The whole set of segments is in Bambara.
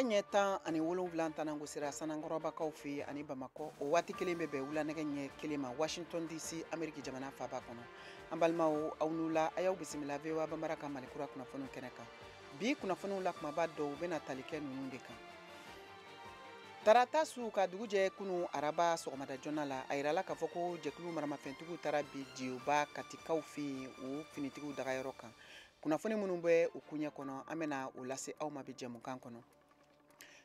Nɛgɛ ɲɛ 17 tanangosira Sanankɔrɔbakaw fɛ ani Bamakɔ, o waati kelen bɛ bɛn wula nɛgɛ ɲɛ 1 ma Washington DC, Ameriki jamana faaba kɔnɔ. An balimaw, aw n'u la, a y'aw bisimila VOA Bambara ka Mali kura kunnafoniw kɛnɛ kan. Bi kunnafoniw la kumaba dɔw bɛna tali kɛ ninnu de kan. Tarata su ka dugu jɛ kunu araba sɔgɔmada joona la, a yirala k'a fɔ ko jɛkulu maramafɛntigiw taara bi Dioba Katikaw fɛ yen, o finitigiw dagayɔrɔ kan. Kunnafoni minnu bɛ o kuɲɛ kɔnɔ, an bɛna o lase aw ma bi jɛmukan kɔnɔ.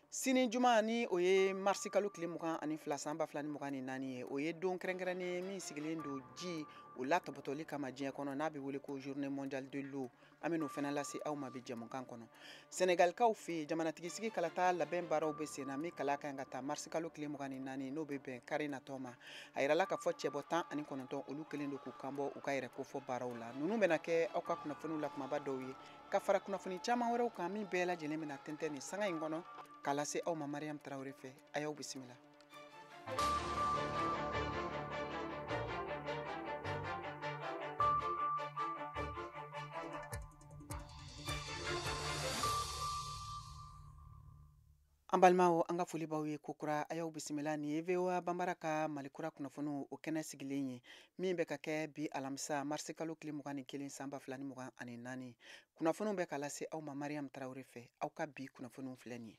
Sini juma ni o ye marisi kalo tile 22 san 2024 ye, o ye don kɛrɛnkɛrɛnnen ye min sigilen don ji o latɔbɔtɔli kama diɲɛ kɔnɔ, n'a bɛ wele ko journée mondiale de l'eau. An bɛ n'o fana lase aw ma bi jɛmukan kɔnɔ. Senegalikaw fɛ yen, jamanatigisigi kalata labɛn baaraw bɛ sen na, min kala kan ka taa marisi kalo tile 24, n'o bɛ bɛn kari natɔ ma. A yirala k'a fɔ cɛbɔ 19 olu kɛlen don k'u kanbɔ u ka yɛrɛ kofɔ baaraw la. Ninnu bɛna kɛ aw ka kunnafoniw la kumaba dɔw ye, ka fara kunnafoni caman wɛrɛw kan min bɛɛ lajɛlen bɛna tɛntɛn nin sanga in kɔnɔ k'a lase aw ma Mariam Traoré fɛ. A y'aw bisimila. An balimaw, an ka foli b'aw ye kokura, a y'aw bisimila. Nin ye VOA Bambara ka Mali kura kunnafoniw o kɛnɛ sigilen ye min bɛ ka kɛ bi alamisa marisi kalo tile 21 san 2024. Kunnafoniw bɛ ka lase aw ma Mariam Traoré fɛ. Aw ka bi kunnafoniw filɛ nin ye.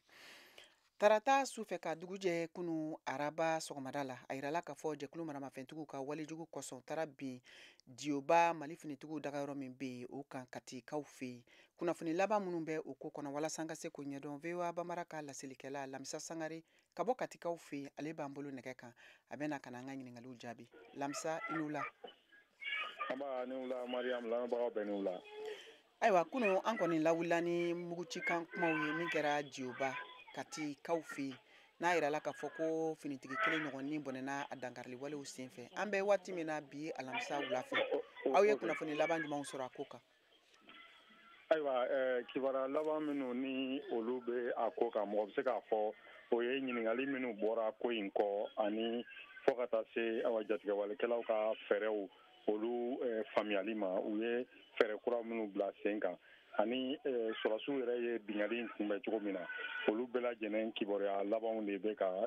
Tarata su fɛ ka dugu jɛ kunu araba sɔgɔmada la, a yirala k'a fɔ jɛkulu maramafɛntigiw ka walejugu kosɔn taara bin Dioba Mali finitigiw dagayɔrɔ min bɛ yen o kan Katikaw fɛ yen. Kunnafoni laban minnu bɛ o ko kɔnɔ walasa an ka se k'o ɲɛdɔn, VOA Bambara ka laselikɛla Lamisa Sangare ka bɔ Katikaw fɛ yen, ale b'an bolo nɛgɛ kan, a bɛna ka na an ka ɲininkaliw jaabi. Lamisa, i ni wula. Anba, ni wula Mariam, lamɛnbagaw bɛɛ ni wula. Ayiwa, kunu an kɔni lawulila ni mugucikan kumaw ye min kɛra Dioba Katikaw fɛ yen, n'a yirala k'a fɔ ko finitigi kelen ɲɔgɔn ni bɔnɛna a dankarili walew senfɛ. An bɛ waati min na bi alamisa wula fɛ, aw ye kunnafoni laban jumɛnw sɔrɔ a ko kan? Ayiwa, kibaruya laban minnu ni olu bɛ a ko kan, mɔgɔ bɛ se k'a fɔ o ye ɲininkali minnu bɔra ko in kɔ, ani fo ka taa se awa jatigɛwalekɛlaw ka fɛɛrɛw olu faamuyali ma, u ye fɛɛrɛ kura minnu bila sen kan, ani sɔrɔsiw yɛrɛ ye binkanni in kunbɛn cogo min na, olu bɛɛ lajɛlen kibaruya labanw de bɛ ka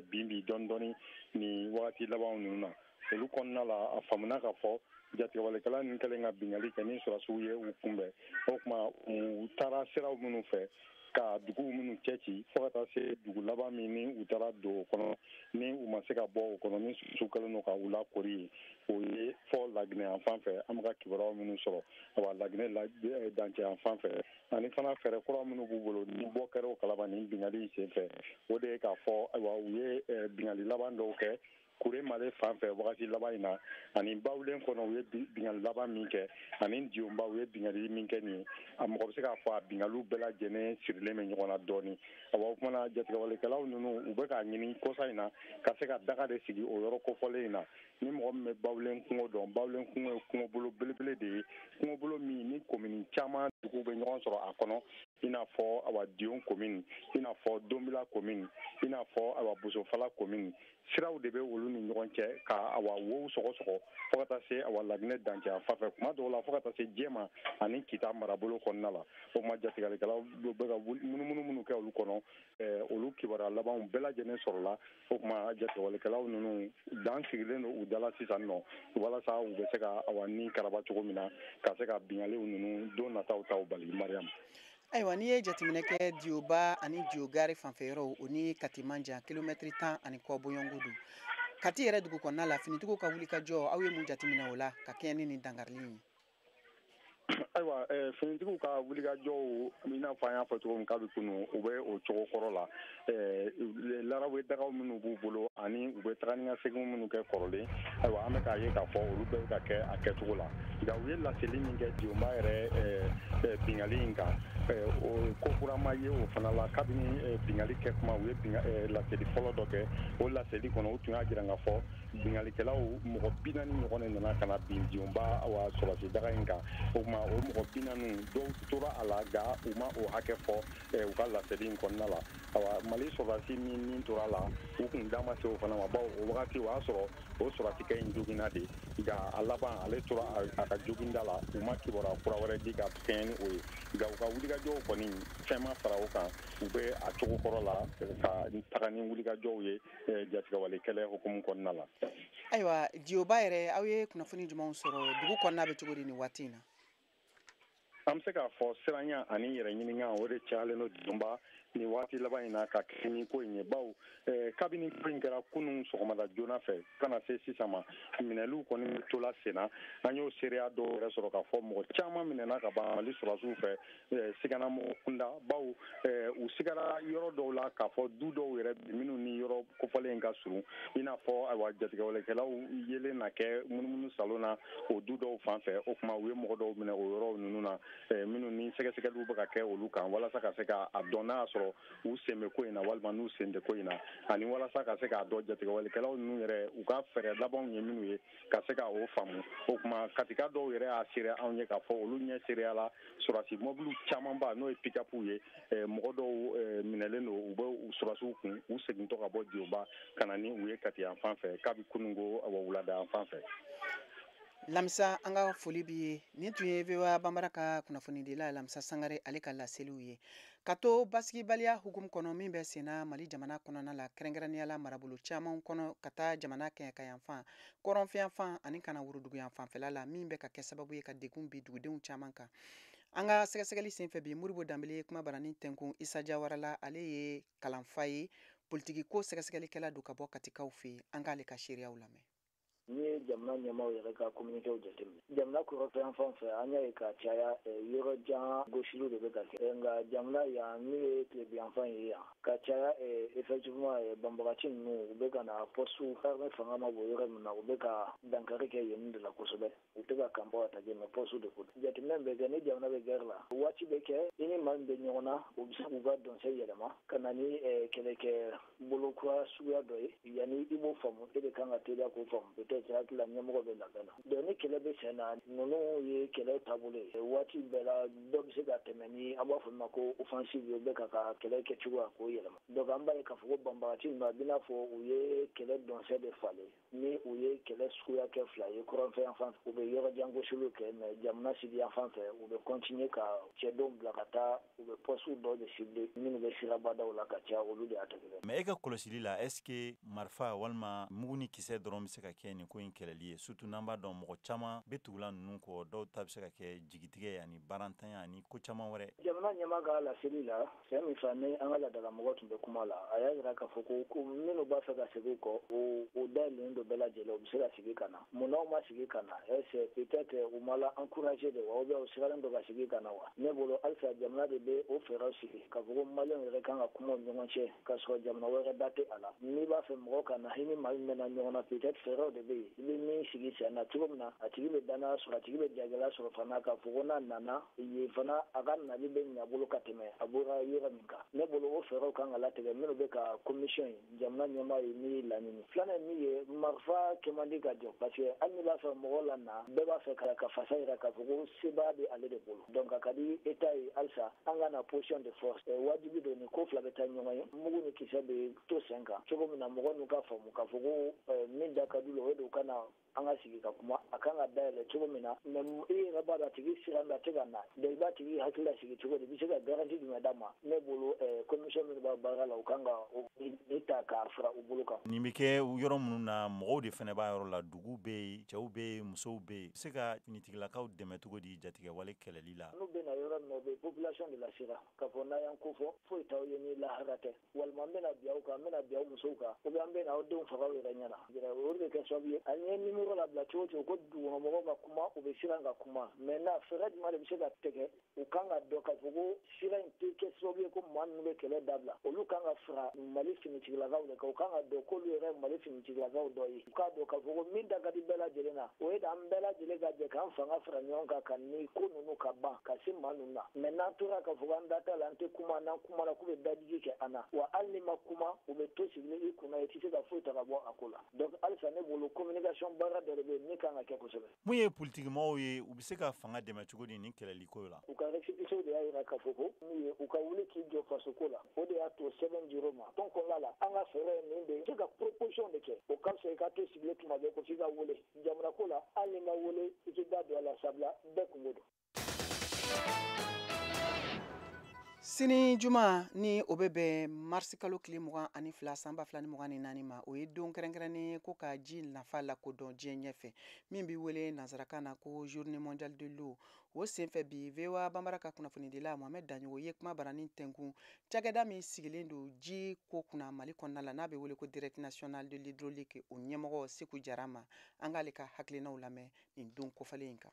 bin bi dɔɔni dɔɔni nin wagati labanw ninnu na. Olu kɔnɔna la, a faamuna k'a fɔ jatigɛwalekɛla ninnu kɛlen ka binkanni kɛ ni sɔrɔsiw ye u kunbɛn, o tuma u taara siraw minnu fɛ ka duguw minnu cɛ ci fo ka taa se dugu laban min ni u taara don o kɔnɔ, ni u ma se ka bɔ o kɔnɔ, ni sɔrɔsiw kɛlen don ka u lakori yen, o ye fɔ Laginɛ yan fan fɛ. An bɛ ka kibaruyaw minnu sɔrɔ, awa Laginɛ dancɛ yan fan fɛ, ani fana fɛɛrɛ kura minnu b'u bolo ni bɔ kɛra o kalama nin binkanni in senfɛ, o de ye k'a fɔ ayiwa u ye binkanni laban dɔw kɛ Kure Male fan fɛ wagati laban in na, ani Bawulen kɔnɔ u ye binkanni laban min kɛ, ani Dionba u ye binkanni min kɛ nin ye. A mɔgɔ bɛ se k'a fɔ a binkanniw bɛɛ lajɛlen sirilen bɛ ɲɔgɔn na dɔɔni. Awa, o kumana jatigɛwalekɛlaw ninnu u bɛ k'a ɲini kɔsa in na ka se ka daga de sigi o yɔrɔ kofɔlen in na. Ni mɔgɔ min bɛ Bawulen kungo dɔn, Bawulen kungo ye kungobolo belebele de ye, kungobolo min ni komini caman duguw bɛ ɲɔgɔn sɔrɔ a kɔnɔ, i n'a fɔ awa Dion komini, i n'a fɔ Donbila komini, i n'a fɔ awa Bosofala komini. Siraw de bɛ olu ni ɲɔgɔn cɛ ka awa wow sɔgɔsɔgɔ fo ka taa se awa Laginɛ dancɛ yan fan fɛ, kuma dɔw la fo ka taa se Jɛma ani Kita marabolo kɔnɔna la. O tuma jatigɛlikɛlaw bɛ ka munumunu minnu kɛ olu kɔnɔ, olu kibaruya labanw bɛɛ lajɛlen sɔrɔla. O tuma jatigɛwalekɛlaw ninnu dan sigilen don u da la sisan nɔ, walasa u bɛ se ka awa ni karaba cogo min na ka se ka binkanniw ninnu don nataw taw bali. Mariam. Ayiwa, n'i ye jateminɛ kɛ Dioba ani Diogare fanfɛ yɔrɔw, o ni Kati man jan, kilomɛtiri 10 ani kɔ bɔɲɔgɔnko don. Kati yɛrɛ dugu kɔnɔna la, finitigiw ka wulikajɔ, aw ye mun jateminɛ o la ka kɛɲɛ ni nin dankarili in ye? Ayiwa, finitigiw ka wulikajɔw, i n'a fɔ an y'a fɔ cogo min kabi kunu, u bɛ o cogo kɔrɔ la. Larawe dagaw minnu b'u bolo ani u bɛ taga ni ka segin minnu kɛ kɔrɔlen, ayiwa an bɛ k'a ye k'a fɔ olu bɛɛ bɛ ka kɛ a kɛcogo la. Nka u ye laseli min kɛ Dionba yɛrɛ binkanni in kan, o ko kura ma ye o fana la. Kabini binkanni kɛ kuma, u ye laseli fɔlɔ dɔ kɛ. O laseli kɔnɔ, u tun y'a jira k'a fɔ binkannikɛlaw mɔgɔ 40 ɲɔgɔn de nana ka na bin Dionba awa sɔrɔsi daga in kan. O tuma o mɔgɔ 40 dɔw tora a la, nka u ma o hakɛ fɔ u ka laseli in kɔnɔna la. Awa, Mali sɔrɔdasi min tora a la, u kun da ma se o fana ma, bawo o wagati o y'a sɔrɔ o sɔrɔdasikɛ in joginna de, nka a laban ale tora a ka joginda la. U ma kibaruya kura wɛrɛ di ka kɛɲɛ ni o ye, nka u ka wulikajɔw kɔni, fɛn ma fara o kan, u bɛ a cogo kɔrɔ la ka taga ni wulikajɔw ye jatigɛwale kɛlɛ hukumu kɔnɔna la. Ayiwa, Dioba yɛrɛ, aw ye kunnafoni jumɛnw sɔrɔ? Dugu kɔnɔna bɛ cogo di nin waati in na? An bɛ se k'a fɔ siranya ani yɛrɛ ɲininka, o de cayalen don Dionba nin waati laban in na ka kɛ ni ko in ye, bawo kabini ko in kɛra kunun sɔgɔmada joona fɛ ka na se sisan ma, minɛliw kɔni tola sen na. An y'o seereya dɔw yɛrɛ sɔrɔ k'a fɔ mɔgɔ caman minɛna ka ban Mali sɔrɔdasiw fɛ siganamɔgɔ kunda, bawo u sigara yɔrɔ dɔw la k'a fɔ du dɔw yɛrɛ minnu ni yɔrɔ kofɔlen ka surun, i n'a fɔ ayiwa jatigɛwalekɛlaw yelen na kɛ munumunu salon na o du dɔw fan fɛ. O tuma u ye mɔgɔ dɔw minɛ o yɔrɔw ninnu na, minnu ni sɛgɛsɛgɛliw bɛ ka kɛ olu kan walasa ka se k'a dɔn n'a y'a sɔrɔ u sen bɛ ko in na walima n'u sen tɛ ko in na, ani walasa ka se k'a dɔn jatigɛwalekɛlaw ninnu yɛrɛ u ka fɛɛrɛ labanw ye minnu ye, ka se ka o faamu. O tuma Katika dɔw yɛrɛ y'a seereya anw ye k'a fɔ olu ɲɛ seereya la sɔrɔdasi mɔbiliw camanba, n'o ye pick-up ye, mɔgɔ dɔw minɛlen don, u bɛ sɔrɔdasiw kun, u segintɔ ka bɔ Dioba ka na ni u ye Kati yan fan fɛ kabi kununko wulada yan fan fɛ. Lamisa, an ka foli b'i ye. Nin tun ye VOA Banbara ka kunnafonidila Lamisa Sangare ale ka laseliw ye. Ka to basigibaliya hukumu kɔnɔ min bɛ senna Mali jamana kɔnɔna la, kɛrɛnkɛrɛnnenya la marabolo caman kɔnɔ, ka taa jamana kɛɲɛka yanfan, kɔrɔnfɛ yanfan ani ka na worodugu yan fanfɛla la, min bɛ ka kɛ sababu ye ka degun bi dugudenw caman kan. An ka sɛgɛsɛgɛli senfɛ bi, Modibo Danbele ye kuma barani tɛnkun Isa Jawara la. Ale ye kalanfa ye, politiki ko sɛgɛsɛgɛlikɛla don ka bɔ Katikaw fɛ yen. An k'ale ka seereyaw lamɛn. N'i ye jamana ɲɛmaaw yɛrɛ ka communiquéw jateminɛ, jamana kɔrɔfɛ yan fan fɛ, an y'a ye ka caya yɔrɔ jan gosiliw de bɛ ka kɛ, nka jamana yan min ye tilebin yanfan ye yan ka caya, effectivement banbagaci ninnu, u bɛ ka na poste armée fanga ma bon yɔrɔ min na, u bɛ ka dankari kɛ yen de la kosɛbɛ. U tɛ ka campw attaquer, mais poste de ko. Jateminɛ bɛ kɛ ni jamana bɛ guerre la, waati bɛ kɛ i ni maa min bɛ ɲɔgɔn na, u bɛ se k'u ka dɔnsɛ yɛlɛma ka na ni kɛlɛkɛ bolo kura suguya dɔ ye. Yanni i b'o faamu, e de kan ka teliya k'o faamu. Peut-être hakili la ɲɛmɔgɔ bɛ labɛn na. Donc ni kɛlɛ bɛ sen na, ninnu ye kɛlɛ taabolo ye. Waati bɛɛ la dɔ bɛ se ka tɛmɛ ni an b'a fɔ min ma ko offensive ye, u bɛ ka kɛlɛ kɛ cogoya k'o yɛlɛma. Donc an b'a ye k'a fɔ ko banbagaci ninnu, a bɛ n'a fɔ u ye kɛlɛ dɔnsɛ de falen. Ni u ye kɛlɛ suguya kɛ fila ye, kɔrɔnfɛ yan fan u bɛ yɔrɔ jan gosiliw kɛ, mais jamana sidi yan fan fɛ, u bɛ continuer ka cɛdenw bila ka taa, u bɛ poste dɔw de cibler minnu bɛ sirabadaw la ka caya, olu de attaquer. Mais e ka kɔlɔsili la, est ce que marifa walima mugu ni kisɛ dɔrɔn bɛ se ka kɛ nin ko in kɛlɛli ye? Surtout n'an b'a dɔn mɔgɔ caman bɛ tugula ninnu kɔ, dɔw ta bɛ se ka kɛ jigitigɛ ani baarantanya ani ko caman wɛrɛ. Jamana ɲɛmaa ka laseli la, fɛn min fa ni an ka laadalamɔgɔ tun bɛ kuma la, a y'a jira k'a fɔ ko minnu b'a fɛ ka segin kɔ, o dayɛlɛlen don bɛɛ lajɛlen, u bɛ se ka segin ka na. Mun n'aw ma segin ka na? Est ce peut-être u ma la encourager de wa, ou bien u sigalen don ka segin ka na wa? Ne bolo, halisa jamana de bɛ o fɛɛrɛw sigi k'a fɔ ko maliyɛnw yɛrɛ kan ka kuma u ni ɲɔgɔn cɛ, k'a sɔrɔ jamana wɛrɛ da tɛ a la. N'i b'a fɛ mɔgɔ ka na i ni maa min bɛna ɲɔgɔn na, peut-être fɛɛrɛw de bɛ yen i bɛ min sigi sen na cogo min na, a tigi bɛ danaya sɔrɔ, a tigi bɛ jagɛlɛya sɔrɔ fana k'a fɔ ko n'a nana yen fana, a ka nali bɛ ɲɛ bolo ka tɛmɛ a bɔra yɔrɔ min kan. Ne bolo, o fɛɛrɛw kan ka latigɛ minnu bɛ ka commission ye, jamana ɲɛmaa ye min laɲini. Filanan ye min ye, marifa kɛ man di ka jɔ, parce que hali n'i b'a fɛ mɔgɔ la na, bɛɛ b'a fɛ ka fasa yira k'a fɔ ko sebaya bɛ ale de bolo. Donc a ka di état ye halisa an ka na position de force. Wajibi don ni ko fila bɛ taa ɲɔgɔn ye, mugu ni kisɛ bɛ to sen kan cogo min na, mɔgɔ n'u ka faamu k'a fɔ ko min da ka di o ye de, u ka na an ka sigi ka kuma. A kan ka dayɛlɛ cogo min na, mais i yɛrɛ b'a dɔn a tigi siran bɛ, a tɛ ka na. Donc i b'a tigi hakili lasigi cogo di? I bɛ se ka garantie jumɛn d'a ma? Ne bolo, commission minnu b'a baara la, u kan ka ni ta k'a fara u bolo kan. Nin bɛ kɛ yɔrɔ minnu na, mɔgɔw de fana b'a yɔrɔ la, dugu bɛ yen, cɛw bɛ yen, musow bɛ yen. Se ka finitigilakaw dɛmɛ cogo di jatigɛwale kɛlɛli la? N'u bɛ na yɔrɔ min na, u bɛ population de lasira k'a fɔ n'a y'an ko fɔ, foyi t'aw ye ni lahara tɛ, walima n bɛna bin aw kan, n bɛna bin aw musow kan, ou bien an bɛna aw denw faga aw yɛrɛ ɲɛna. O de bɛ kɛ sababu ye an ye numéro labila cogo cogo ko dugukɔnɔmɔgɔw ka kuma, u bɛ siran ka kuma. Maintenant fɛɛrɛ jumɛn de bɛ se ka tigɛ? U kan ka dɔn k'a fɔ ko sira in tɛ kɛ sababu ye ko maa ninnu bɛ kɛlɛ dabila. Olu kan ka fara Mali finitigilakaw de kan. U kan ka dɔn k'olu yɛrɛ ye Mali finitigilakaw dɔ ye. U k'a dɔn k'a fɔ ko min da ka di bɛɛ lajɛlen na, o ye an bɛɛ lajɛlen ka jɛ k'an fanga fara ɲɔgɔn kan ka ni ko ninnu ka ban ka se maa ninnu na. Mais n'an tora k'a fɔ k'an da t'a la, an tɛ kuma, n'an kumana k'u bɛ dajigi kɛ an na wa, hali ni ma kuma, u bɛ to sigilen i kunna, i tɛ se ka foyi ta ka bɔ a ko la. Donc halisa ne bolo, commission communication baara dɔ de bɛ yen min kan ka kɛ kosɛbɛ. Mun ye politikimɔgɔw ye, u bɛ se ka fanga dɛmɛ cogo di nin kɛlɛli ko la? U ka récépissé de y'a jira k'a fɔ ko min ye u ka wuli k'i jɔ fasoko la, o de y'a to sɛbɛn dir'u ma. Tɔn kɔnɔna la, an ka fɛɛrɛ ye nin de ye, se ka proposition de kɛ, o ka fisa i ka to sigilen tuma bɛɛ ko f'i ka wele. Jamana ko la, hali n'i ma wele, i k'i da don a la, sabula bɛɛ kungo don. Sini juma ni o bɛ bɛn marisi kalo tile 22 san 2024 ma, o ye don kɛrɛnkɛrɛnnen ye ko ka ji nafa lakodɔn diɲɛ ɲɛfɛ, min bɛ wele nansarakan na ko Journée mondiale de l'eau. O senfɛ bi, VOA Banbara ka kunnafonidila Mohamed Daɲogo ye kuma baranin tɛnkun cakɛda min sigilen don ji ko kunna Mali kɔnɔna la, n'a bɛ wele ko Direction nationale de l'hydraulique, o ɲɛmɔgɔ Seku Jara ma. An k'ale ka hakilinaw lamɛn nin don kofɔlen in kan.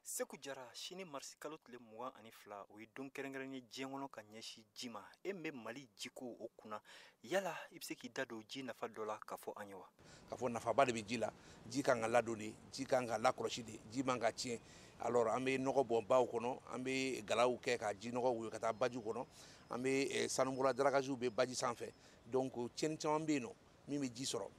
Seku Jara, sini marisi kalo tile 22, o ye don kɛrɛnkɛrɛn ye diɲɛ kɔnɔ ka ɲɛsin ji ma. E min bɛ Mali jiko o kunna, yala i bɛ se k'i da don ji nafa dɔ la k'a fɔ an ye wa? K'a fɔ nafaba de bɛ ji la, ji kan ka ladon de, ji kan ka lakɔlɔsi de, ji man ka tiɲɛ. Alors an bɛ nɔgɔ bɔn baw kɔnɔ, an bɛ galaw kɛ ka ji nɔgɔ woyo ka taa baji kɔnɔ, an bɛ sanubɔla darakaziw bɛ baji sanfɛ. Donc tiɲɛni caman bɛ yen nɔ min bɛ ji sɔrɔ.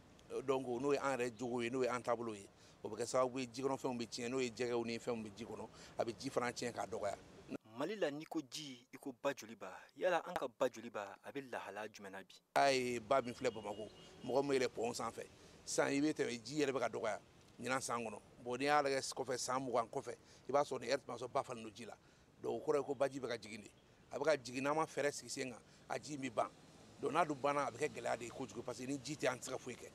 Donc n'o ye an yɛrɛ jogo ye, n'o ye an taabolo ye, o bɛ kɛ sababu ye jikɔnɔfɛnw bɛ tiɲɛ, n'o ye jɛgɛw ni fɛnw bɛ ji kɔnɔ, a bɛ ji fana tiɲɛ k'a dɔgɔya. Mali la, n'i ko ji, i ko ba joliba. Yala an ka ba joliba, a bɛ lahalaya jumɛn na bi? A ye ba min filɛ Bamakɔ, mɔgɔ min yɛlɛ pɔn sanfɛ sisan, i bɛ tɛmɛ, ji yɛrɛ bɛ ka dɔgɔya ɲinan san kɔnɔ. Bon, n'i y'a lajɛ kɔfɛ, san 20 kɔfɛ, i b'a sɔrɔ nin ɛri tun b'a sɔrɔ ba falen don ji la. Donc o kɔrɔ ye ko baji bɛ ka jigin de, a bɛ ka jigin. N'an ma fɛɛrɛ sigi sen kan, a ji bɛ ban. Donc n'a dun banna, a bɛ kɛ gɛlɛya de ye kojugu, parce que ni ji tɛ, an tɛ se ka foyi kɛ.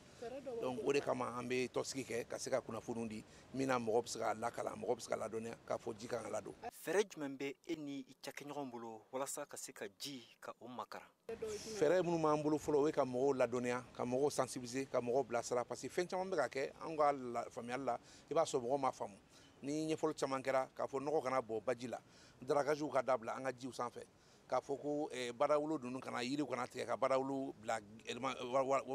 Donc o de kama an bɛ tɔnsigi kɛ ka se ka kunnafoniw di min na mɔgɔ bɛ se ka lakalan, mɔgɔ bɛ se ka ladɔnniya k'a fɔ ji kan ka ladon. Fɛɛrɛ jumɛn bɛ e ni i cakɛɲɔgɔn bolo walasa ka se ka ji ka o makaran? Fɛɛrɛ minnu b'an bolo fɔlɔ, o ye ka mɔgɔw ladɔnniya, ka mɔgɔw sensibiliser, ka mɔgɔw bilasira, parce que fɛn caman bɛ ka kɛ an ka faamuyali la, i b'a sɔrɔ mɔgɔw m'a faamu. Ni ɲɛfɔli caman kɛra k'a fɔ nɔgɔ kana bɔn baji la, darakaziw ka dabila an ka jiw sanfɛ, k'a fɔ ko barawulu ninnu kana, yiriw kana tigɛ ka barawulu bila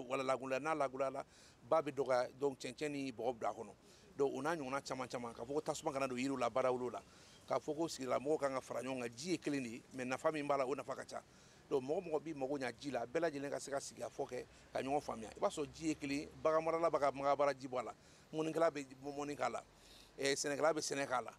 wala lagoya, n'a lagoyala, ba bɛ dɔgɔya, donc cɛncɛn ni bɔgɔ bila a kɔnɔ. Donc o n'a ɲɔgɔnna caman caman, k'a fɔ ko tasuma kana don yiriw la, barawulu la, k'a fɔ ko sigilamɔgɔw kan ka fara ɲɔgɔn kan. Ji ye kelen de ye, mais nafa min b'a la, o nafa ka ca. Donc mɔgɔ mɔgɔ b'i mago ɲa ji la, bɛɛ lajɛlen ka se ka sigi a fɔ kɛ ka ɲɔgɔn faamuya. I b'a sɔrɔ ji ye kelen, bagan marala b'a ka bagan ji bɔ a la, mɔnikɛla bɛ mɔni k'a la, sɛnɛkɛla bɛ sɛnɛ k'a la.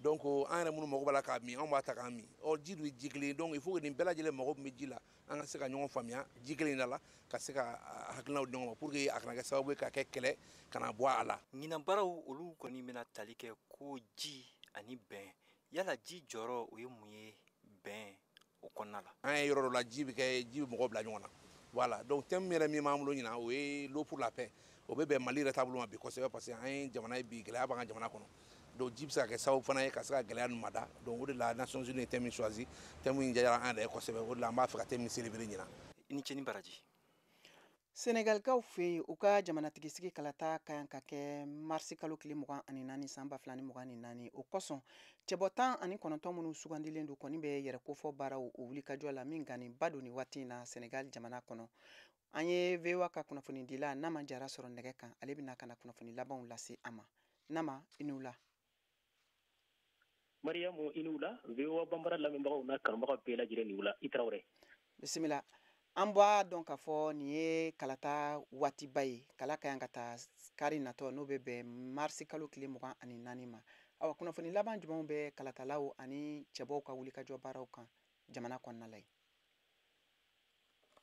Donc an yɛrɛ minnu mago b'a la k'a min, anw b'a ta k'a min. Ɔ, ji dun ye ji kelen ye. Donc il faut que nin bɛɛ lajɛlen mago min bɛ ji la, an ka se ka ɲɔgɔn faamuya ji kelen in da la, ka se ka hakilinaw di ɲɔgɔn ma, pour que a kana kɛ sababu ye ka kɛ kɛlɛ kana bɔ a la. Ɲinan baaraw olu kɔni bɛna tali kɛ ko ji ani bɛn. Yala ji jɔyɔrɔ o ye mun ye bɛn o kɔnɔna la? An ye yɔrɔ dɔ la, ji bɛ kɛ, ji bɛ mɔgɔw bila ɲɔgɔn na. Voilà, donc thème yɛrɛ min b'an bolo ɲinan, o ye l'eau pour la paix. O bɛ bɛn Mali yɛrɛ taabolo ma bi kosɛbɛ, parce que an ye jamana ye bi, gɛlɛya b'an ka jamana kɔnɔ. Donc ji bɛ se ka kɛ sababu fana ye ka se ka gɛlɛya ninnu mada. Donc o de la Nations Unies ye thème min choisi, thème in diyara an yɛrɛ ye kosɛbɛ. O de la an b'a fɛ ka thème min célébrer ɲinan. I ni ce ni baraji. Senegalikaw fɛ yen, u ka jamanatigisigi kalata ka kan ka kɛ marisi kalo tile 24 san 2024. O kosɔn, cɛbɔ 19 minnu sugandilen don kɔni bɛ yɛrɛ kofɔ baaraw o wulikajɔ la min ba don nin waati in na Senegal jamana kɔnɔ. An ye VOA ka kunnafonidila Nama Jara sɔrɔ nɛgɛ kan, ale bɛna ka na kunnafoni labanw lase an ma. Nama, i ni wula. Mariyamu, i ni wula. VOA Banbara lamɛnbagaw n'a kanubagaw bɛɛ lajɛlen ni wula. I Tarawele. Bisimila. An b'a dɔn k'a fɔ nin ye kalata waatiba ye, kala ka kan ka taa kari natɔ, n'o bɛ bɛn marisi kalo tile 24 ma. Awa, kunnafoni laban jumɛnw bɛ kalatalaw ani cɛbɔw ka wulikajɔ baaraw kan jamana kɔnɔna la yen?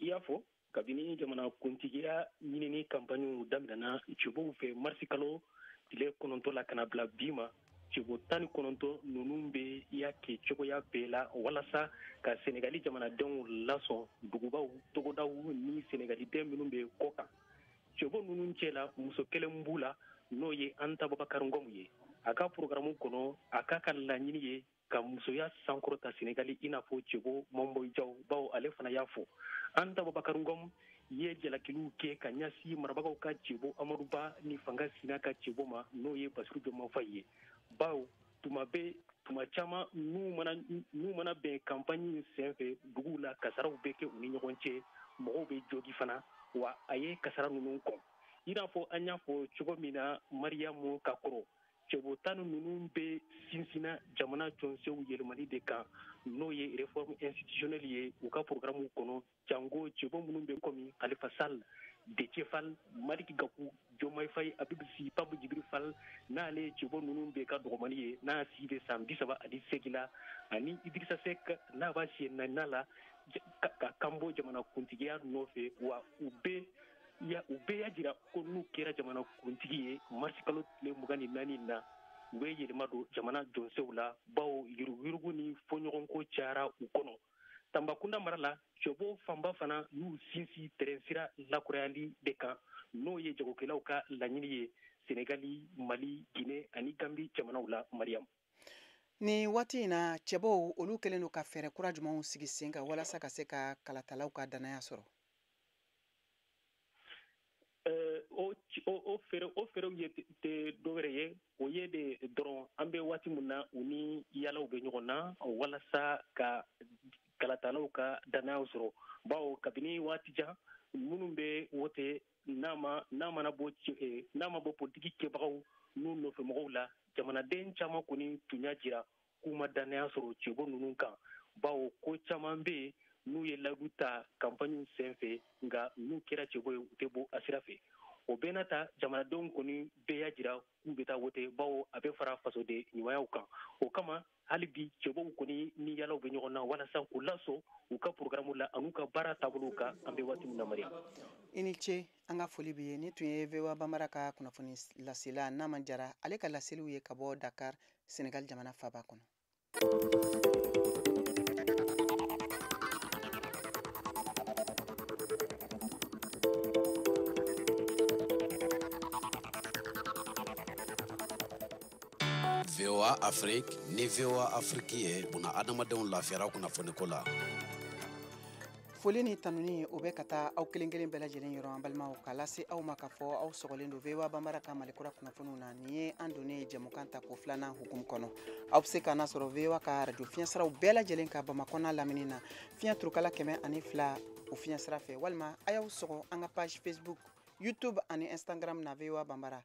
I y'a fɔ, kabini jamana kuntigiya ɲinini kanpaɲiw daminɛna cɛbɔw fɛ marisi kalo tile 9 la ka na bila bi ma, cɛbɔ 19 ninnu bɛ y'a kɛ cogoya bɛɛ la walasa ka Senegali jamanadenw lasɔn dugubaw, togodaw ni Senegaliden minnu bɛ kɔ kan. Cɛbɔ ninnu cɛ la, muso kelen b'u la, n'o ye Anta Babacar Ngom ye. A ka programme kɔnɔ, a k'a ka laɲini ye ka musoya sankɔrɔta Senegali, i n'a fɔ cɛbɔ Mame Boye Diao, bawo ale fana y'a fɔ. Anta Babacar Ngom ye jalakiliw kɛ ka ɲɛsin marabagaw ka cɛbɔ Amadou Ba ni fanga sina ka cɛbɔ ma, n'o ye Bassirou Diomaye Faye ye, bawo tuma bɛɛ, tuma caman n'u mana bɛn campagne senfɛ duguw la, kasaraw bɛ kɛ u ni ɲɔgɔn cɛ, mɔgɔw bɛ jogi fana, wa a ye kasara ninnu kɔn. I n'a fɔ an y'a fɔ cogo min na, Mariyamu, ka kɔrɔ, cɛbɔ tan ninnu bɛ sinsinna jamana jɔnsew yɛlɛmali de kan, n'o ye réforme institutionnelle ye u ka programme kɔnɔ, jango cɛbɔ minnu bɛ komi Khalifa Sall Déthié Fall, Malick Gakou, Diomaye Faye, Habib Sy, Pape Djibril Fall, n'ale ye cɛbɔ ninnu bɛɛ ka dɔgɔmani ye, n'a si bɛ san 38 la, ani Idrissa Seck n'a b'a siɲɛ naaninan la ka kanbɔ jamana kuntigiya nɔfɛ. Wa u bɛɛ y'a jira ko n'u kɛra jamana kuntigi ye marisi kalo tile 24 na, u bɛ yɛlɛma don jamana jɔnsew la, bawo yuruguyurugu ni fɔɲɔgɔnko cayara u kɔnɔ. Tambacounda mara la, cɛbɔ fanba fana y'u sinsin tɛrɛnsira lakurayali de kan, n'o ye jagokɛlaw ka laɲini ye Senegali, Mali, Guinée ani Gambi jamanaw la. Mariam, Nin waati in na, cɛbɔw olu kɛlen don ka fɛɛrɛ kura jumɛnw sigi sen kan walasa ka se ka kalatalaw ka danaya sɔrɔ? O fɛɛrɛw ye tɛ dɔwɛrɛ ye, o ye de dɔrɔn an bɛ waati min na, u ni yalaw bɛ ɲɔgɔn na walasa ka kalatalaw ka danaya sɔrɔ, bawo kabini waati jan minnu bɛ wote n'a ma bɔ politiki kɛbagaw n'u nɔfɛmɔgɔw la, jamanaden caman kɔni tun y'a jira k'u ma danaya sɔrɔ cɛbɔ ninnu kan, bawo ko caman bɛ yen n'u ye layidu ta kanpaɲiw senfɛ, nka n'u kɛra cɛbɔ ye, u tɛ bɔ a sira fɛ. O bɛɛ n'a ta, jamanadenw kɔni bɛɛ y'a jira k'u bɛ taa wote, bawo a bɛ fara fasoden ɲumanyaw kan. O kama hali bi cɛbɔw kɔni ni yalaw bɛ ɲɔgɔn na walasa k'u lasɔn u ka programme la an'u ka baara taabolow kan an bɛ waati min na. Mariam, i ni ce, an ka foli b'i ye. Ni tun ye VOA Bambara ka kunnafoni lasela Naman Jara, ale ka laseliw ye ka bɔ Dakar, Senegal jamana faaba kɔnɔ. VOA Afrique ni VOA Afrique ye buna adamadenw lafiyara kunnafoniko la. Foli ni tanuni o bɛ ka taa aw kelen kelen bɛɛ lajɛlen yɔrɔ, an balimaw, k'a lase aw ma k'a fɔ aw sɔgɔlen don VOA Bambara ka Malikura kunnafoniw na. Nin ye an donnen jɛmukan ta ko filanan hukumu kɔnɔ. Aw bɛ se k'an sɔrɔ VOA ka radio fiɲɛsiraw bɛɛ lajɛlen ka Bamakɔ n'a lamini na, fiɲɛ turukala 102 o fiɲɛsira fɛ, walima a y'aw sɔgɔ an ka page Facebook, YouTube ani Instagram na VOA Bambara.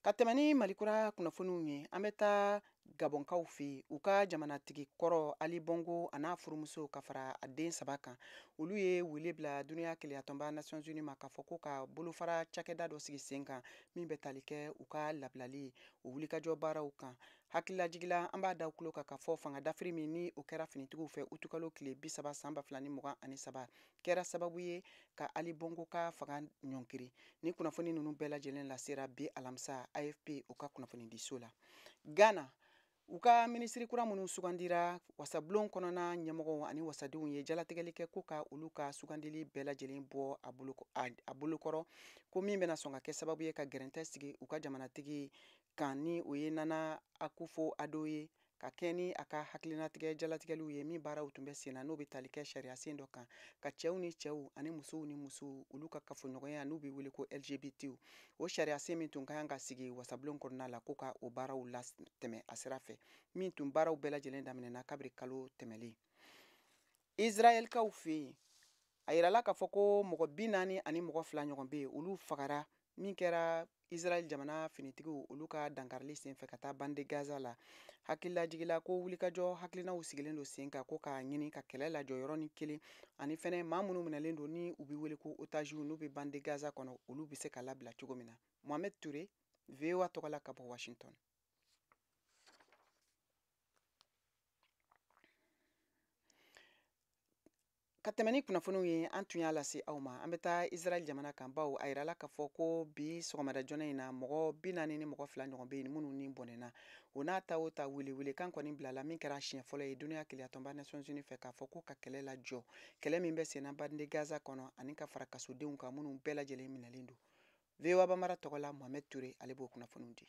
Ka tɛmɛ ni Malikura kunnafoniw ye, an bɛ taa Gabɔnkaw fɛ yen. U ka jamanatigi kɔrɔ Ali Bongo a n'a furumuso ka fara a den 3 kan, olu ye wele bila duniya kelenyatɔnba Nations Unies ma k'a fɔ ko ka bolofara cakɛda dɔ sigi sen kan min bɛ tali kɛ u ka labilali o wulikajɔ baaraw kan. Hakililajigila, an b'a da tulo kan k'a fɔ fanga dafiri min ni o kɛra finitigiw fɛ utukalo tile 30 san 2023 kɛra sababu ye ka Ali Bongo ka fanga ɲɔnkiri. Ni kunnafoni ninnu bɛɛ lajɛlen lasera bi alamisa AFP o ka kunnafonidiso la. Ghana, u ka minisiri kura minnu sugandira, wasabulon kɔnɔna ɲɛmɔgɔw ani wasadenw ye jalatigɛli kɛ ko ka olu ka sugandili bɛɛ lajɛlen bɔ a bolokɔrɔ, ko min bɛna sɔn ka kɛ sababu ye ka gɛrɛntɛ sigi u ka jamanatigi kan, ni o ye Nana Akufo-Addo ye, ka kɛ ni a ka hakilinatigɛ jalatigɛliw ye min baaraw tun bɛ sen na, n'o bɛ tali kɛ sariyasen dɔ kan ka cɛw ni cɛw ani musow ni musow olu ka kafoɲɔgɔnya n'u bɛ wele ko LGBT. O sariyasen min tun ka kan ka sigi wasabulon kɔnɔna la, ko ka o baaraw latɛmɛ a sira fɛ, min tun baaraw bɛɛ lajɛlen daminɛna kabiri kalo tɛmɛlen. Israɛlkaw fɛ yen, a yirala k'a fɔ ko mɔgɔ 42 ɲɔgɔn bɛ yen, olu fagara min kɛra Israël jamana finitigiw olu ka dankarili senfɛ ka taa bande Gaza la. Hakililajigila ko wulikajɔ hakilinaw sigilen don sen kan ko k'a ɲini ka kɛlɛ lajɔ yɔrɔnin kelen, ani fɛnɛ maa minnu minɛlen don ni u bɛ wele ko otages n'u bɛ bande Gaza kɔnɔ, olu bɛ se ka labila cogo min na. Mohamed Touré, VOA tɔgɔ la ka bɔ Washington. Ka tɛmɛ ni kunnafoniw ye an tun y'a lase aw ma, an bɛ taa Israël jamana kan, bawo a yirala k'a fɔ ko bi sɔgɔmada joona in na mɔgɔ 42 ɲɔgɔn bɛ yen minnu ni bɔnɛna. O n'a ta o ta, welewelekan kɔni bilala min kɛra siɲɛ fɔlɔ ye duniya kelenyatɔnba Nations Unies fɛ k'a fɔ ko ka kɛlɛ lajɔ, kɛlɛ min bɛ senna bande Gaza kɔnɔ, ani ka fara kasodenw kan minnu bɛɛ lajɛlen minɛlen don. VOA Bambara tɔgɔ la, Mohamed Touré, ale b'o kunnafoniw di.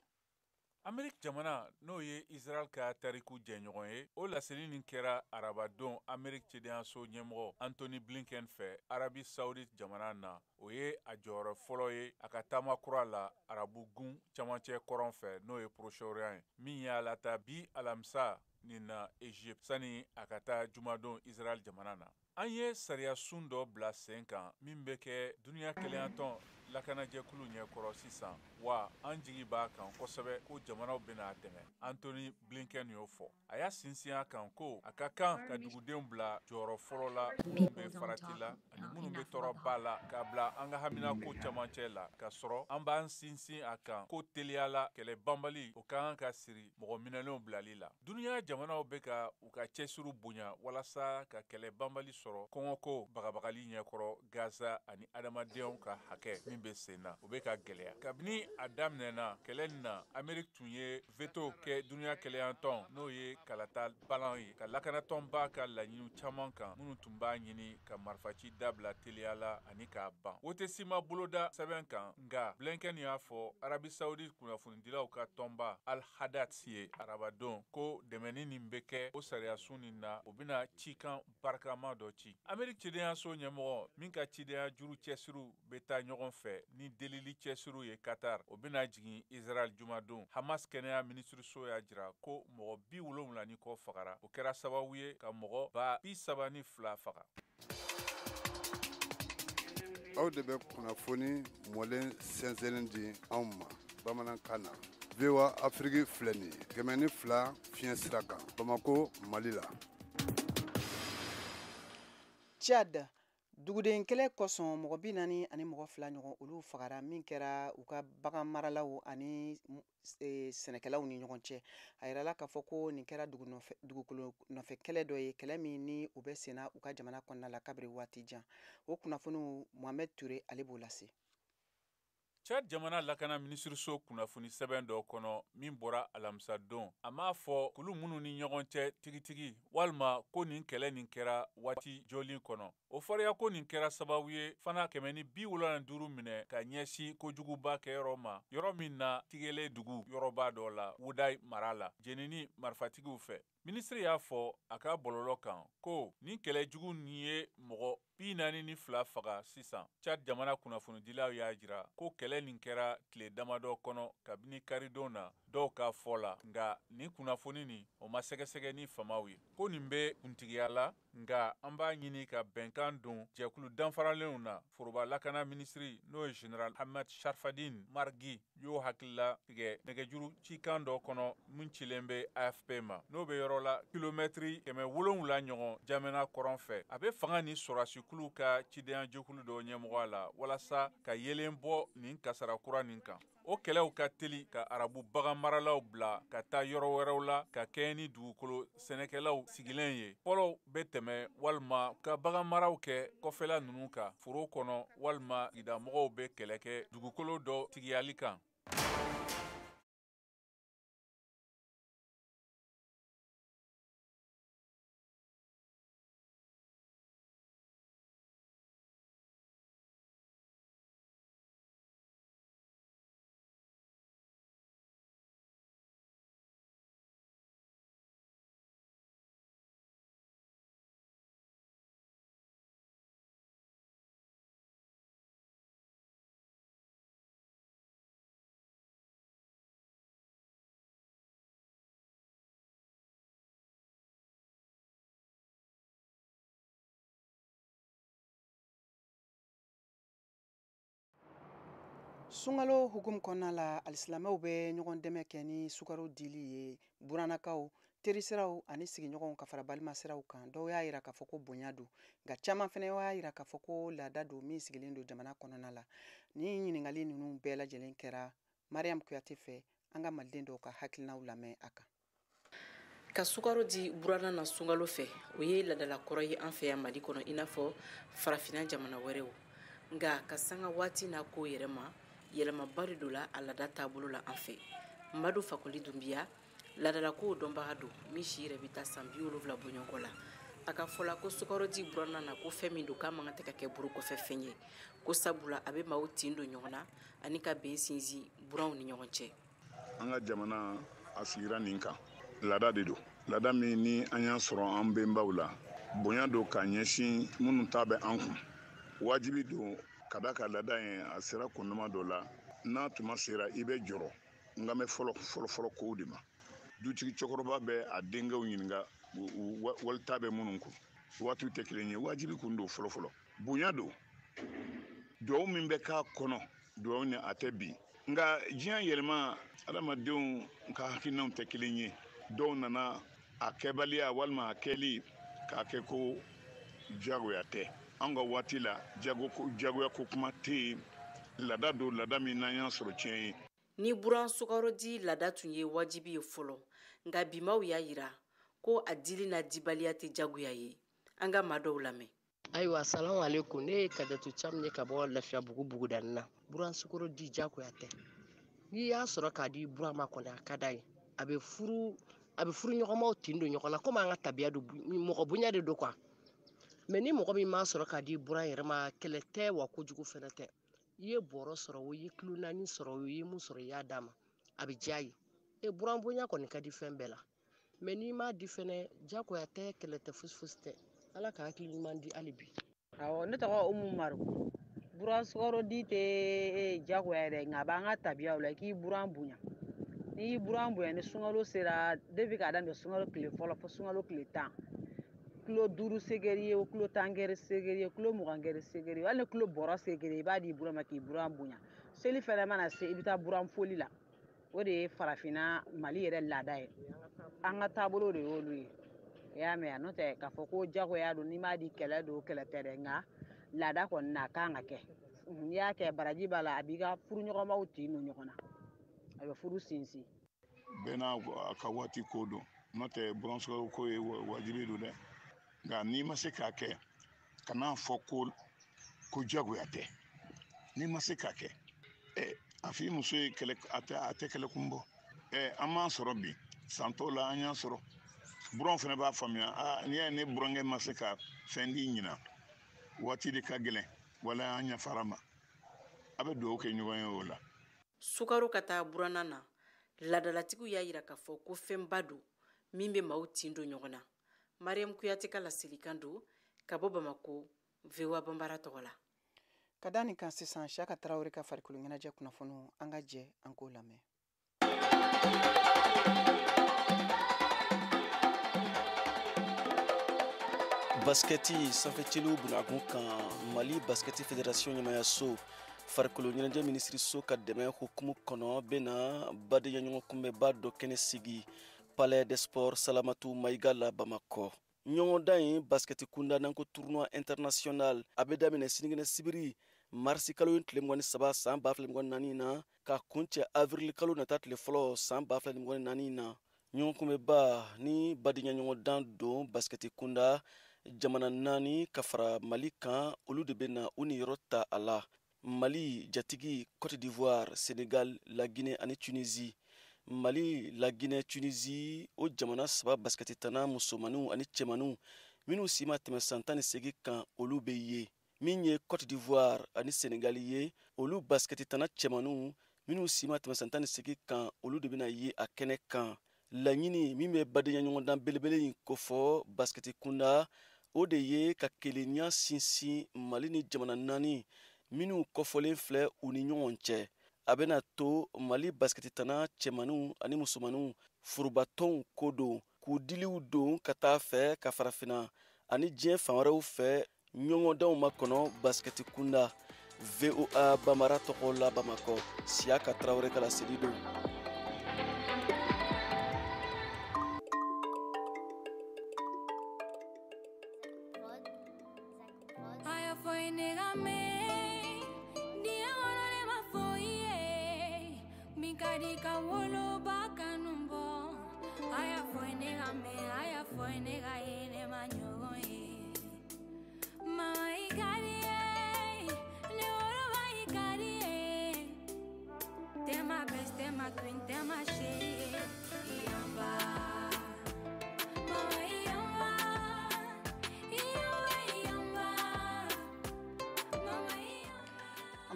Amerique jamana, n'o ye Israel ka tariku jɛɲɔgɔn ye, o laseli nin kɛra arabadon Amerique cidenyaso ɲɛmɔgɔ Antony Blinken fɛ Arabie Saoudite jamana na. O ye a jɔyɔrɔ fɔlɔ ye a ka taama kura la arabu gun camancɛ kɔrɔn fɛ, n'o ye Proche-Orient ye, min y'a lata bi alamisa nin na Egypte sani a ka taa jumadon Israel jamana na. An ye sariyasun dɔ bila sen kan min bɛ kɛ duniya kelenyatɔn lakanajɛkulu ɲɛkɔrɔ sisan, wa an jigi b'a kan kosɛbɛ ko jamanaw bɛna a dɛmɛ. Antony Blinken y'o fɔ. A y'a sinsin a kan ko a ka kan ka dugudenw bila jɔyɔrɔ fɔlɔ la minnu bɛ farati la ani minnu bɛ tɔɔrɔba la, k'a bila an ka haminako camancɛ la, ka sɔrɔ an b'an sinsin a kan ko teliya la kɛlɛ banbali o ka kan ka siri mɔgɔ minɛlenw bilali la. Duniya jamanaw bɛ ka u ka cɛsiriw bonya walasa ka kɛlɛ banbali sɔrɔ kɔngɔko bagabagali ɲɛkɔrɔ Gaza ani adamadenw ka hakɛ min bɛ sen na, o bɛ ka gɛlɛya. Kabini a daminɛna kɛlɛ nin na, Ameriki tun ye veto kɛ duniya kelenyatɔn, n'o ye kalata balan ye, ka lakanatɔnba ka laɲiniw caman kan minnu tun b'a ɲini ka marifaci dabila teliya la ani k'a ban. Wote si ma boloda sɛbɛn kan, nka Blinken y'a fɔ Arabi Saoudite kunnafonidilaw ka tɔnba Al Hadath ye arabadon ko dɛmɛni nin bɛ kɛ o sariyasun nin na, o bɛna cikan barikama dɔ ci. Ameriki cidenyaso ɲɛmɔgɔ min ka cidenya juru cɛsiriw bɛ taa ɲɔgɔn fɛ ni delili cɛsiriw ye Qatar, o bɛna jigin Israël jumadon. Hamas kɛnɛya minisiriso y'a jira ko mɔgɔ 70 ni kɔ fagara, o kɛra sababu ye ka mɔgɔ 32,000 faga. Aw de bɛ kunnafoni mɔlen sɛnsɛnnen di anw ma bamanankan na. VOA Afrique filɛ nin ye 102 fiɲɛ sira kan Bamako, Mali la. Tchad, duguden kɛlɛ kosɔn mɔgɔ 42 ɲɔgɔn olu fagara min kɛra u ka bagan maralaw ani sɛnɛkɛlaw ni ɲɔgɔn cɛ. A yirala k'a fɔ ko nin kɛra dugukolo nɔfɛ kɛlɛ dɔ ye, kɛlɛ min ni u bɛ senna u ka jamana kɔnɔna la kabiri waati jan. O kunnafoniw Mohamed Touré ale b'o lase. Tchad jamana lakana minisiriso kunnafoni sɛbɛn dɔ kɔnɔ min bɔra alamisadon, a m'a fɔ kulu minnu ni ɲɔgɔn cɛ tigitigi walima ko nin kɛlɛ nin kɛra waati jɔlen kɔnɔ. O fɔriya ko nin kɛra sababu ye fana 175 minɛ ka ɲɛsin kojuguba kɛyɔrɔ ma, yɔrɔ min na Tigele dugu yɔrɔba dɔ la Wudayi mara la, jenini marifatigiw fɛ. Minisiri y'a fɔ a ka bɔlɔlɔ kan ko nin kɛlɛjugu nin ye mɔgɔ 42 faga sisan. Tchad jamana kunnafonidilaw y'a jira ko kɛlɛ nin kɛra tile damadɔ kɔnɔ kabini karidon na, dɔw ka fɔ la, nka nin kunnafoni nin o ma sɛgɛsɛgɛ ni famaw ye. Ko nin bɛ kuntigiya la, nka an b'a ɲini ka bɛnkan don jɛkulu danfaralenw na. Foroba lakana minisiri, n'o ye Général Ahmed Sharfadine Margi, y'o hakilila tigɛ nɛgɛjuru cikan dɔ kɔnɔ min cilen bɛ AFP ma, n'o bɛ yɔrɔ la kilomɛtiri 700 ɲɔgɔn jamana kɔrɔn fɛ. A bɛ fanga ni sɔrɔdasikulu ka cidenyajɛkulu dɔ ɲɛmɔgɔya la walasa ka yeelen bɔ nin kasara kura nin kan. O kɛlɛw ka teli ka arabu bagan maralaw bila ka taa yɔrɔ wɛrɛw la ka kɛɲɛ ni dugukolo sɛnɛkɛlaw sigilen ye. Fɔlɔw bɛ tɛmɛ walima ka bagan maraw kɛ kɔfɛla ninnu kan foro kɔnɔ, walima sigidamɔgɔw bɛ kɛlɛ kɛ dugukolo dɔ tigiyali kan. Sunkalo hukumu kɔnɔna la, alisilamɛw bɛ ɲɔgɔn dɛmɛ kɛ ni sukaro dili ye burannakaw, terisiraw ani sigiɲɔgɔnw ka fara balimasiraw kan. Dɔw y'a jira k'a fɔ ko bonya don, nka caman fana y'a jira k'a fɔ ko laada don min sigilen don jamana kɔnɔna la. Ni ɲininkali ninnu bɛɛ lajɛlen kɛra Mariam Kuyate fɛ, an ka maliden dɔw ka hakilinaw lamɛn a kan. Ka sukaro di buranna na sunkalo fɛ, o ye laadalakɔrɔ ye an fɛ yan Mali kɔnɔ, i n'a fɔ farafinna jamana wɛrɛw. Nka ka sanga waati n'a ko yɛrɛ ma, yɛlɛmaba de don la a laada taabolo la an fɛ. Madu Fakoli Dunbiya, laadalakow dɔnbaga don min si yɛrɛ bɛ taa san 70 bɔɲɔgɔnko la. A ka fɔ la ko sukaro di buranna na ko fɛn min don k'a man kan tɛ ka kɛ buru kɔfɛ fɛn ye, ko sabula a bɛ maaw tin don ɲɔgɔn na ani ka bɛn sinsin buranw ni ɲɔgɔn cɛ. An ka jamana a sigira nin kan, laada de don, laada min ni an y'a sɔrɔ an bɛnbaw la, bonya don k'a ɲɛsin minnu ta bɛ an kun, wajibi don ka da ka laada ye. A sera kundama dɔ la, n'a tuma sera i bɛ jɔrɔ. N ka mɛn fɔlɔ fɔlɔ fɔlɔ kow de ma. Dutigi cɛkɔrɔba bɛ a denkɛw ɲininka walita bɛ minnu kun, waatiw tɛ kelen ye, wajibi kun don fɔlɔ fɔlɔ, bonya don. Duwawu min bɛ k'a kɔnɔ, duwawu ni a tɛ bin. Nka diɲɛ yɛlɛma, adamadenw ka hakilinaw tɛ kelen ye. Dɔw nana a kɛbaliya walima a kɛli k'a kɛ ko diyagoya tɛ. An ka waati la, jagoya ko kuma tɛ yen. Laada don, laada min n'an y'a sɔrɔ tiɲɛ ye. Ni buran sukaro di laada tun ye wajibi ye fɔlɔ, nka bimaw y'a yira ko a dili n'a dibaliya tɛ jagoya ye. An ka maa dɔw lamɛn. Ayiwa, salamu aleykum. Ne ye Kadatu Camu ye ka bɔ Lafiyabugu bugudani na. Buran sukaro di jagoya tɛ. N'i y'a sɔrɔ k'a di buran ma kɔni, a ka d'a ye. A bɛ furu ɲɔgɔnmaw tin don ɲɔgɔn na, komi an ka tabiya don, mɔgɔ bonya de don quoi. Mais ni mɔgɔ min m'a sɔrɔ k'a di buran yɛrɛ ma, kɛlɛ tɛ wa kojugu fɛnɛ tɛ. I ye bɔrɔ sɔrɔ o, i ye kilo 4 sɔrɔ o, i ye mun sɔrɔ i y'a d'a ma, a bɛ diya ye. E buran bonya kɔni ka di fɛn bɛɛ la. Mais n'i m'a di fɛnɛ, jagoya tɛ, kɛlɛ tɛ, fosi fosi tɛ. Ala ka hakili ɲuman di hali bi. Awɔ, ne tɔgɔ Umu Maru. Buran sukaro di tɛ jagoya yɛrɛ, nka a b'an ka tabiyaw la k'i buran bonya. N'i y'i buran bonya, ni sunkalo sera, depuis k'a daminɛ sunkalo tile fɔlɔ fo sunkalo tile 10, kilo 5 segeri ye o, kilo 10 gɛrɛ segeri ye, kilo 20 gɛrɛ segeri ye, hali ni kilo bɔrɔ segeri ye, i b'a di buran ma k'i buran bonya. Seli fɛnɛ mana se, i bɛ taa buran foli la. O de ye farafinna Mali yɛrɛ laada ye. An ka taabolo de y'olu ye. I y'a mɛn? N'o tɛ k'a fɔ ko jagoya don, n'i m'a di kɛlɛ don, kɛlɛ tɛ dɛ, nka laada kɔni na a kan ka kɛ. N'i y'a kɛ, baraji b'a la, a b'i ka furuɲɔgɔnmaw tin don ɲɔgɔn na, a bɛ furu sinsin. Bɛɛ n'a ka waati ko don, n'o tɛ buran sukaro ko ye wajibi don dɛ. Nka n'i ma se k'a kɛ, kan'a fɔ ko jagoya tɛ. N'i ma se k'a kɛ, a f'i muso ye kɛlɛ, a tɛ kɛlɛ kun bɔ. An m'a sɔrɔ bi, san tɔw la an y'a sɔrɔ. Buranw fana b'a faamuya, n'i y'a ye ne burankɛ ma se ka fɛn di ɲinan, waati de ka gɛlɛn, wala an yafara ma. A bɛ dugawu kɛ ɲɔgɔn ye o la. Sukaro ka taa buranna na, laadalatigiw y'a yira k'a fɔ ko fɛnba don min bɛ maaw tin don ɲɔgɔn na. Mariam Kuyate ka laselikan don ka bɔ Bamako, VOA Banbara tɔgɔ la. Ka da nin kan sisan, Siyaka Tarawele ka farikolo ɲɛnajɛ kunnafoniw, an ka jɛ an k'o lamɛn. Baskɛti sanfɛciliw bunakun kan, Mali Baskɛti Federation ɲɛmayaso farikolo ɲɛnajɛ minisiriso ka dɛmɛ hukumu kɔnɔ bɛna badenya ɲɔgɔn kunbɛnba dɔ kɛnɛ sigi Palais des Sports Salamatu Maïga la Bamakɔ. Ɲɔgɔndan in baskɛti kunda n'an ko tournoi international, a bɛ daminɛ sinikɛnɛ sibiri marisi kalo in tile 23 san 2024 na ka kuncɛ avril kalo nata tile fɔlɔ san 2024 na. Ɲɔgɔn kunbɛnba ni badenya ɲɔgɔndan don baskɛti kunda jamana 4 ka fara Mali kan, olu de bɛ na u niyɔrɔ ta a la. Mali jatigi, Côte d'Ivoire, Sénégal, la Guinée ani Tunisie. Mali, la Guinée, Tunisie, o jamana 3 baskɛti tanna musomaninw ani cɛmaninw minnu si ma tɛmɛ san 18 kan, olu bɛ ye. Min ye Côte d'Ivoire ani Sénégal ye, olu baskɛti tanna cɛmaninw minnu si ma tɛmɛ san 18 kan, olu de bɛna ye a kɛnɛ kan. Laɲini min bɛ badenya ɲɔgɔndan belebele in kofɔ baskɛti kunda, o de ye ka kelenya sinsin Mali ni jamana 4 minnu kɔfɔlen filɛ u ni ɲɔgɔn cɛ. A bɛna to Mali baskɛti tanna cɛmaninw ani musomaninw forobatɔnw ko don, k'u diliw don ka taa fɛ ka farafinna ani diɲɛ fan wɛrɛw fɛ ɲɔgɔndanw makɔnɔ baskɛti kunda. VOA Bamara tɔgɔ la Bamakɔ, Siyaka Tarawele ka laseli don.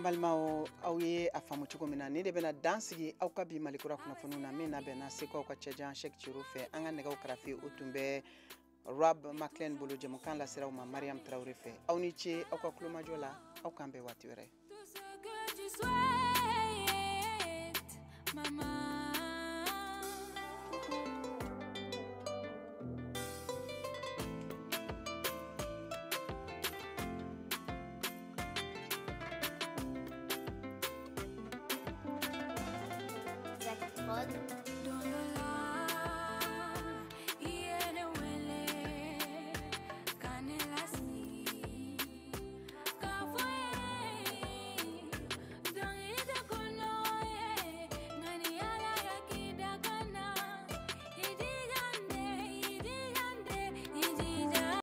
Balimaw, aw ye a faamu cogo min na, ni de bɛna dan sigi aw ka bi Malikura kunnafoniw na min labɛnna Seko aw ka cɛjan Cheikh Ciro fɛ. An ka nɛgɛw karafe o tun bɛ Rob McLean bolo, jɛmukan lasera aw ma Mariam Traoré fɛ. Aw ni ce aw ka kulomajɔ la, aw k'an bɛn waati wɛrɛ. Prod.